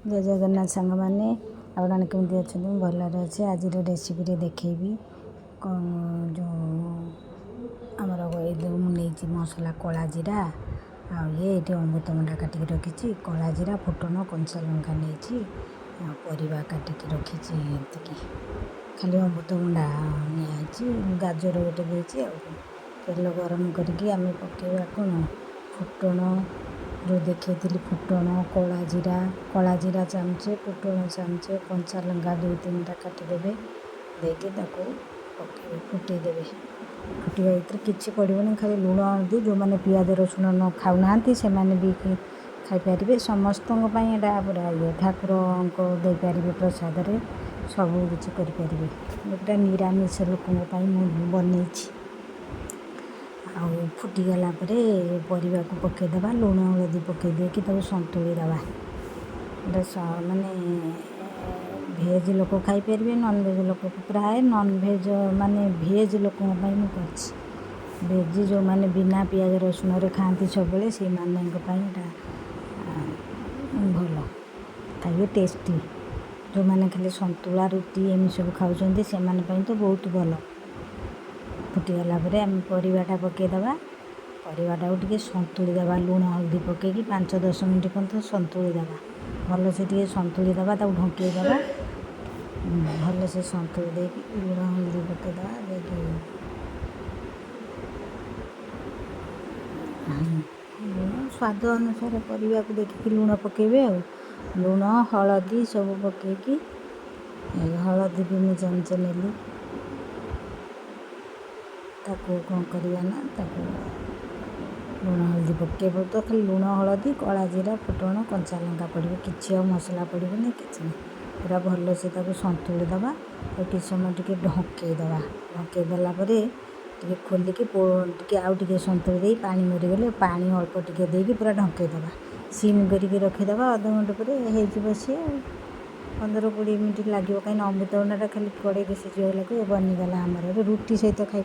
ଜୟ ଜଗନ୍ନାଥ ସାଙ୍ଗମାନେ, ଆପଣମାନେ କେମିତି ଅଛନ୍ତି? ମୁଁ ଭଲରେ ଅଛି। ଆଜିର ରେସିପିରେ ଦେଖେଇବି କ'ଣ ଯେଉଁ ଆମର ଏଇ ଯେଉଁ ମୁଁ ନେଇଛି ମସଲା କଳା ଜିରା ଆଉ ଇଏ ଏଇଠି ଅମୃତଭଣ୍ଡା କାଟିକି ରଖିଛି, କଳା ଜିରା, ଫୁଟଣ, କଞ୍ଚା ଲଙ୍କା ନେଇଛି ଆଉ ପରିବା କାଟିକି ରଖିଛି। ଏତିକି ଖାଲି ଅମୃତଭଣ୍ଡା ନିଆହେଇଛି, ଗାଜର ଗୋଟେ ଦେଇଛି। ଆଉ ତେଲ ଗରମ କରିକି ଆମେ ପକାଇବା କ'ଣ ଫୁଟଣ, ଯେଉଁ ଦେଖେଇଥିଲି ଫୁଟଣ, କଳା ଜିରା, କଳା ଜିରା ଚାମଚେ, ଫୁଟଣ ଚାମଚେ, କଞ୍ଚା ଲଙ୍କା ଦୁଇ ତିନିଟା କାଟିଦେବେ, ଦେଇକି ତାକୁ ପକାଇବେ, ଫୁଟେଇ ଦେବେ। ଫୁଟିବା ଭିତରେ କିଛି ପଡ଼ିବନି, ଖାଲି ଲୁଣ ହଳଦୀ। ଯେଉଁମାନେ ପିଆଜ ରସୁଣ ନ ଖାଉନାହାନ୍ତି ସେମାନେ ବି ଖାଇପାରିବେ। ସମସ୍ତଙ୍କ ପାଇଁ ଏଇଟା ପୁରା ଇଏ, ଠାକୁରଙ୍କ ଦେଇପାରିବେ ପ୍ରସାଦରେ, ସବୁ କିଛି କରିପାରିବେ। ଏଇଟା ନିରାମିଷ ଲୋକଙ୍କ ପାଇଁ ମୁଁ ବନେଇଛି। ଆଉ ଫୁଟିଗଲା ପରେ ପରିବାକୁ ପକାଇଦେବା, ଲୁଣ ହଳଦୀ ପକାଇ ଦେଇକି ତାକୁ ସନ୍ତୁଳି ଦେବା। ଏଇଟା ମାନେ ଭେଜ୍ ଲୋକ ଖାଇପାରିବେ, ନନ୍ଭେଜ୍ ଲୋକ ପ୍ରାୟ ନନ୍ଭେଜ୍ ମାନେ ଭେଜ୍ ଲୋକଙ୍କ ପାଇଁ ମୁଁ କରିଛି। ଭେଜ୍ ଯେଉଁମାନେ ବିନା ପିଆଜ ରସୁଣରେ ଖାଆନ୍ତି ସବୁବେଳେ, ସେଇମାନଙ୍କ ପାଇଁ ଏଇଟା ଭଲ ଖାଇବେ, ଟେଷ୍ଟି। ଯେଉଁମାନେ ଖାଲି ସନ୍ତୁଳା ରୁଟି ଏମିତି ସବୁ ଖାଉଛନ୍ତି, ସେମାନେ ପାଇଁ ତ ବହୁତ ଭଲ। ଫୁଟିଗଲା ପରେ ଆମେ ପରିବାଟା ପକାଇଦେବା। ପରିବାଟାକୁ ଟିକେ ସନ୍ତୁଳି ଦେବା, ଲୁଣ ହଳଦୀ ପକାଇକି 5-10 ମିନିଟ୍ ପର୍ଯ୍ୟନ୍ତ ସନ୍ତୁଳି ଦେବା। ଭଲସେ ଟିକେ ସନ୍ତୁଳି ଦେବା, ତାକୁ ଢଙ୍କେଇ ଦେବା। ଭଲସେ ସନ୍ତୁଳି ଦେଇକି ଲୁଣ ହଳଦୀ ପକାଇଦେବା, ଦେଇକି ଲୁଣ ସ୍ୱାଦ ଅନୁସାରେ ପରିବାକୁ ଦେଖିକି ଲୁଣ ପକାଇବେ। ଆଉ ଲୁଣ ହଳଦୀ ସବୁ ପକାଇକି, ହଳଦୀ ବି ମୁଁ ଚାମଚେ ନେଲି। ତାକୁ କ'ଣ କରିବା ନା ତାକୁ ଲୁଣ ହଳଦୀ ପକାଇବ ତ ଖାଲି ଲୁଣ ହଳଦୀ, କଳା ଜିରା, ଫୁଟଣ, କଞ୍ଚା ଲଙ୍କା ପଡ଼ିବ, କିଛି ଆଉ ମସଲା ପଡ଼ିବନି, କିଛି ନାହିଁ। ପୁରା ଭଲସେ ତାକୁ ସନ୍ତୁଳି ଦେବା, ତାକୁ କିଛି ସମୟ ଟିକେ ଢଙ୍କେଇ ଦେବା। ଢଙ୍କେଇ ଦେଲା ପରେ ଟିକେ ଖୋଲିକି ଟିକେ ଆଉ ଟିକେ ସନ୍ତୁଳି ଦେଇ ପାଣି ମରିଗଲେ ପାଣି ଅଳ୍ପ ଟିକେ ଦେଇକି ପୁରା ଢଙ୍କେଇ ଦେବା, ସିମ୍ କରିକି ରଖିଦେବା। ଅଧଘଣ୍ଟା ପରେ ହେଇଯିବ ସିଏ। ଆଉ 15-20 ମିନିଟ୍ ଲାଗିବ, କାହିଁକିନା ଅମୃତଭଣ୍ଡାଟା ଖାଲି କଡ଼େଇରେ ସିଝିବାକୁ ଲାଗିବ। ବନିଗଲା ଆମର। ଏବେ ରୁଟି ସହିତ ଖାଇ